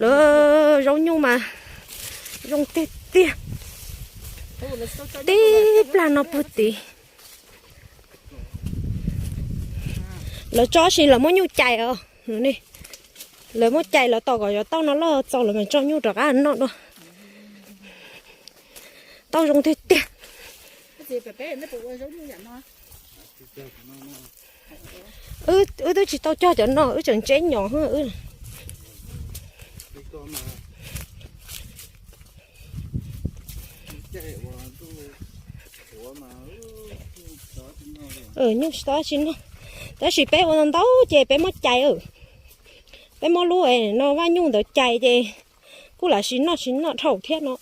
Lawv zaub nyuj mas zoo tiag tiag. Tib plag no puag tid. Lawv tso sis lawv muab nyuj cais os. Lawv muab cais lawv tos kom cov tauj no loj txaus lawv mam tso nyuj rov qab noj dua. Tauj zoo tiag tiag. Wb twb tsis tau cog cov no, wb tseem ntseb nyom. Nyuj tsis tau tsis noj, tab sis peb ua ntau ces peb muab cais. Peb muab lub no vaj nyuj ntawd cais ces kuj lam sim noj sim noj dhau thiab no.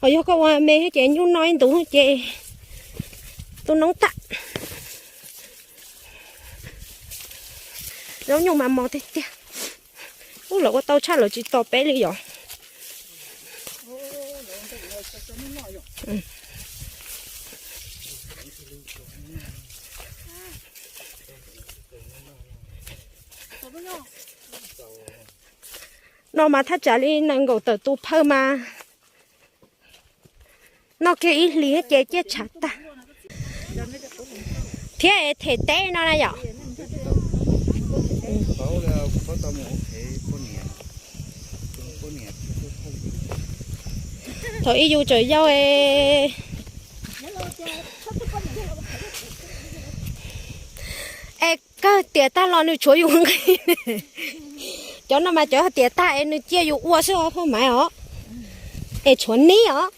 Ho yog koj ua me ces nyuj noj ib ntus ces tu noob tag. Zaub nyuj mas mos tiag tiag. Ub, lawv ua tau tshaj lawv tsis tos peb li yom. No mas thaj tsam li nees nkaum tawm tus phawj mas noj kiag ib hlis ces ciaj tshav tag. Thiab them teb no na yom. Thaum ub yus tseem yau es kawg tiam tag los nws tshuav yus nqi. Cov no mas cov tiam tag es nws cia yus ua xwb os phooj ywg os. Es tshuav neb os.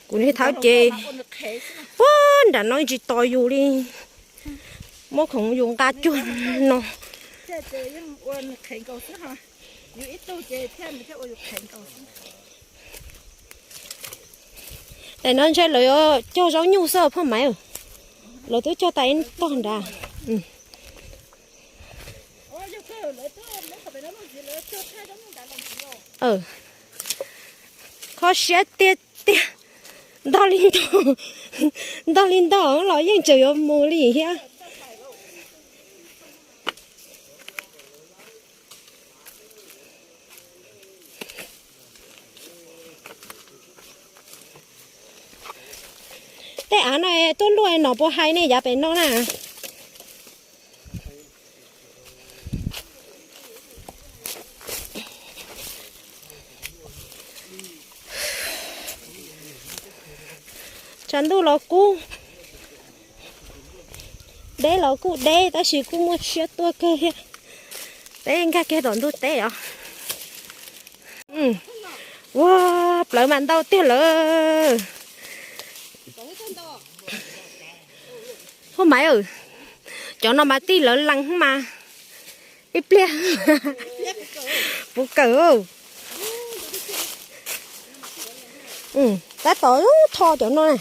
Kuv niag thawj ces puag nram no tsis tos yus li. Muab khoom yus nqa cuag no. Tam no ntshe lawv yuav cog zaub nyuj xwb phooj ywg. Lawv twb cog tas ib tog nrad. Kho siab tiag tiag. Ntog li ntog, ntog li ntog los yeej tseem yuav mus li thiab. Tej av no tuaj luaj no puas hais nej yav pem no na. Tshav ntuj los kub, deb los kuj deb tab sis kuj muaj siab tuaj kawg thiab. Peb nkag kiag tom ntug teb os. Ua, plawv mas ntau tiag lawm. Phooj ywg, cov no mas tij lawv lees mas ib pliag puv kawm. Tab tom tho cov no na.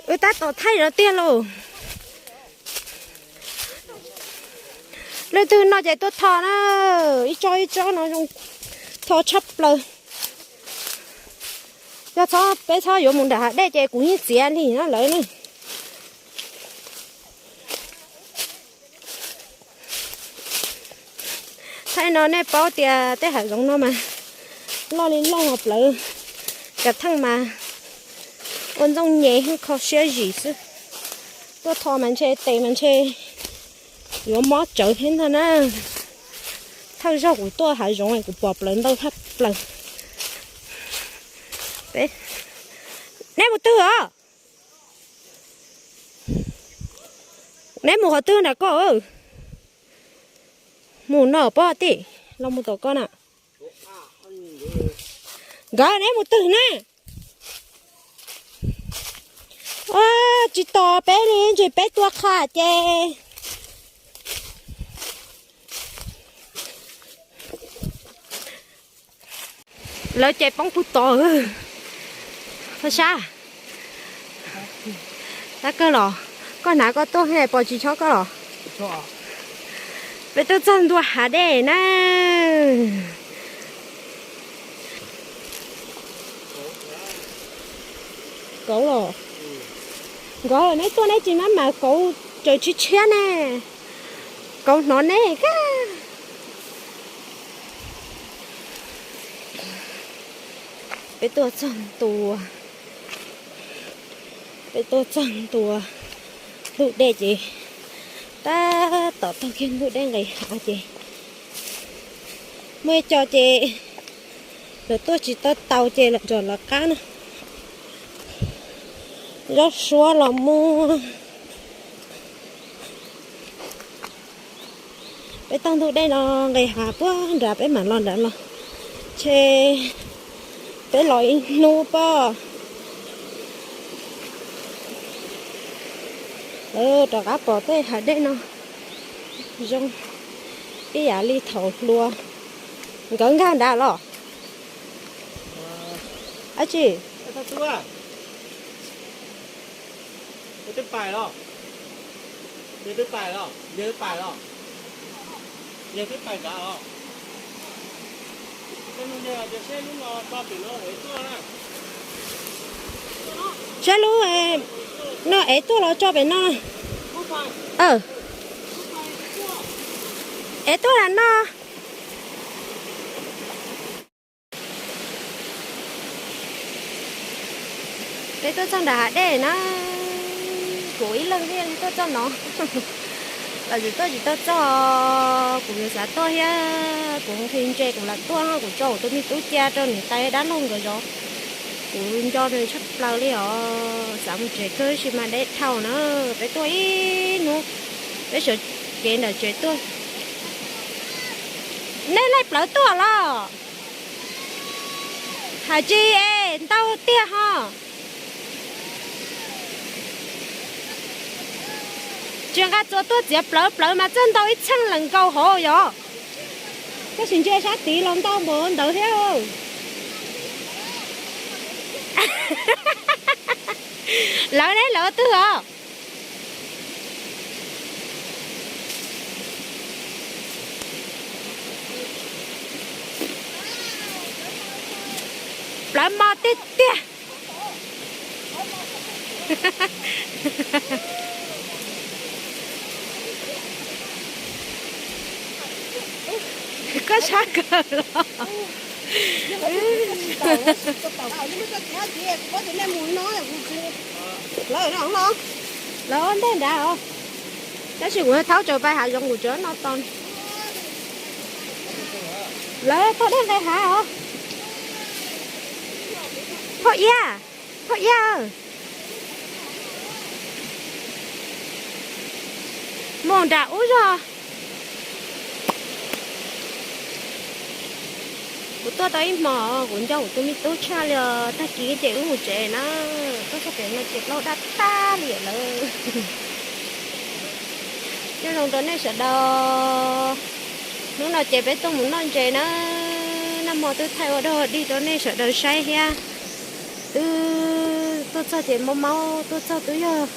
Wb tab tom thaij no tiag lauj. Leej twg noj ces tuaj tho na. Ib tsob ib tsob no zoo, tho tshaj plaws. Yog txhob, peb txhob yuav mus nram hav dej ces kuv yeej txiav li no lawm ne. Thaij no nej paub tias tej hav zoov no mas loj li loj, plawv kav theej mas ua ntxooj nyem kho siab zim xwb. Tuaj tho mas ntshe tes mas ntshe yuav mob tsawv thiab ntag na. Thawj zaug kuv tuaj hav zoov kuv pom plawv ntau tshaj plaws. Neb mus twg os? Neb mus qhov twg nram koj? Mus no pob tij, los mus tom koj na. Nkawd neb mus twg na? Tsis tos peb li, ntshe peb tua qha ces. Lawv ces poob puag tod. Paj Sab, tab kawg los? Koj hnav koj tuaj, pos tsis chob koj los? Peb tuaj txog ntua hav dej na. Kauv los? Nkawd neb tuaj neb tsis maj mam kauv, tsaws tshiab tshiab ne, kauv hnov neb kag. Peb tuaj txog ntua, peb tuaj txog ntua ntug dej ces tab tom taug kiag ntug dej nqis hav ces muaj ib co ces lawv tuaj tsis tau tau ces lawv tseem lawv qab na. Zaub suab los muaj. Peb taug ntug dej no nqis hav puag nrad peb mam los nrad los, ces peb los ib hnub pob. Rov qab pom tej hav dej no zoo ib yam li thaum hluas. Nkawd nkag nrad los? Ab tsi, saib lub no ev tuaj los tso pem no. Ev tuaj lam no. Peb tuaj txog nram hav dej na, kuv ib leeg thiaj tuaj txog no. Lawv tsis tuaj tsis tau txog, kuv yuav xav tuaj thiab, kuv nqhis ntses kuv lam tuaj, kuv tso kuv tus me tub cia rau nws tais dab laug nkawd zov. Kuv nco nws tshaj plaws li os, xav mus tsev kawg sis mas deb dhau na. Peb tuaj ib hnub, peb sawv kev nram tsev tuaj. Nej laij plawv tuaj los? Hais tsis es ntau tiag ho. Tsis nqa txuas tuaj txiav plawv, plawv mas txawj ntau ib txheej lees nkaus hauv yog. Tab sis ntsia sab tid los ntau npaum ntawd thiab. Lawv neb lawv twg os? Plawv mos tiag tiag. Koj sab kawg los? Lawv ua ntej nrad os. Tab sis kuv thaub tsaws pais hav zoov kuv tsuav no tau. Lawv thaub dej nqes hav os. Phauj Iab, phauj Iab, mus nram ub zog. Kuv tuaj tau ib hmo, kuv nco kuv tus me tub tshaj li os, tag kis ces wb mus tsev na. Tuaj txog pem no ces plaub daj tag li lawm. Nyob zoo rau nej sawv daws. Hnub no ces peb tuaj mus noj ntses na, nag hmo twb thaij ua dog dig rau nej sawv daws saib thiab. Twb tuaj txog ces maub maub, tuaj txog twb yog,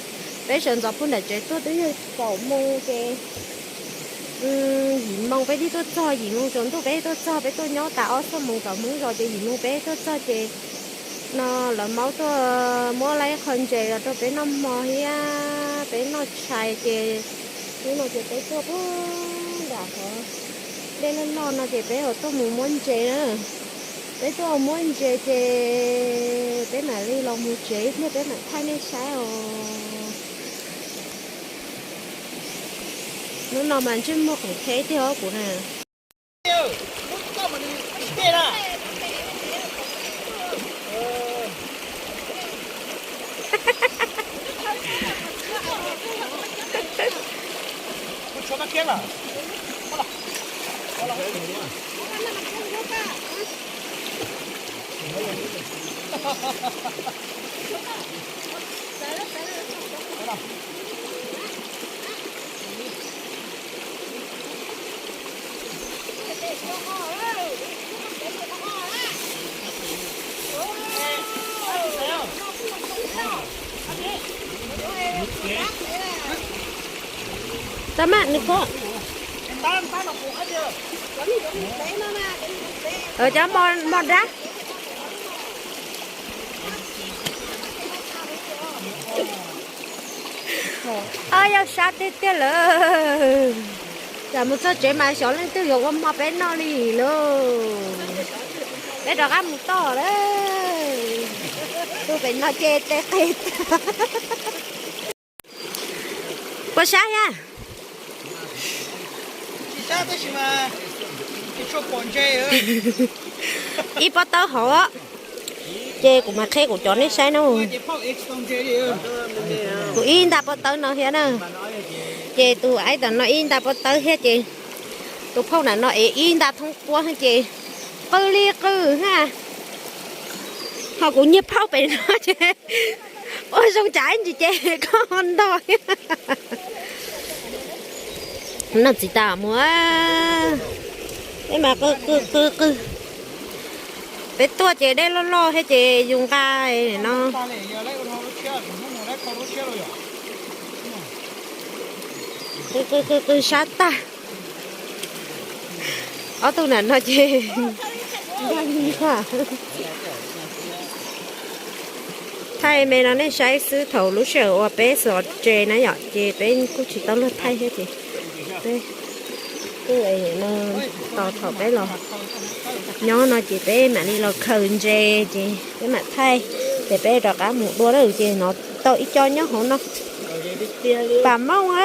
peb sawv ntxov puag nram tsev tuaj twb yog kaum moo ces yim moo peb thiaj tuaj txog, yim moo tsaus ntuj peb thiaj tuaj txog. Peb tuaj nyob tas ob xuab moos kaum moo zos ces yim moo peb tuaj txog ces no lawv maub tuaj muab lawv ib qho ntses los rau peb noj hmo thiab peb noj tshais ces hnub no ces peb tuaj puag nram qhov dej loj loj no ces peb yuav tuaj mus muab ntses na. Peb tuaj muab ntses ces peb mam li los mus tsev ib pliag peb mam thaij nej saib os. Hnub no mas ntsej muag qhov theb tiag kuv na. Tab mas nws kho. Cov mos nrab. Yog sab tiag tiag lawm. Tsam mus txog tsev mas xyov leej twg yuav ua hmo peb noj li lauj. Peb rov qab mus toj lawm. Tus pem no ces tes qis. Puas sab thiab? Ib pob tawb hauv, ces kuv mam qhia kuv cov nej saib na. Kuv ib nta pob tawb no thiab na. Ces tus aib tom no ib nta pob tawb thiab ces tus phauj na no es ib nta thoob puab thiab ces qw li qw ha. Ho kuv niag phauj pem no ces ua zoo cas ib ntsis ces koj ho ntog thiab. Noj txiv tas mus, peb mas qw qw qw qw. Peb tuaj ces dej loj loj thiab ces yus nqa no qw qw qw qw sab tag. Ob tug na no ces thaij me no nej saib xwb, thaum lub sij hawm uas peb xov tsev na yom, ces peb kuj tsis tau luag thaij thiab ces peb kuj no tos thaum peb los nyob no ces peb mam li los khaws ntses ces peb mam thaij, ces peb rov qab mus dua lawm ces no tau ib co nyob hauv no. Pam mooj a.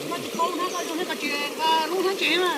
Koj tsis paub hnab koj zoo thiab koj tsis nqa lub hnab tsev na.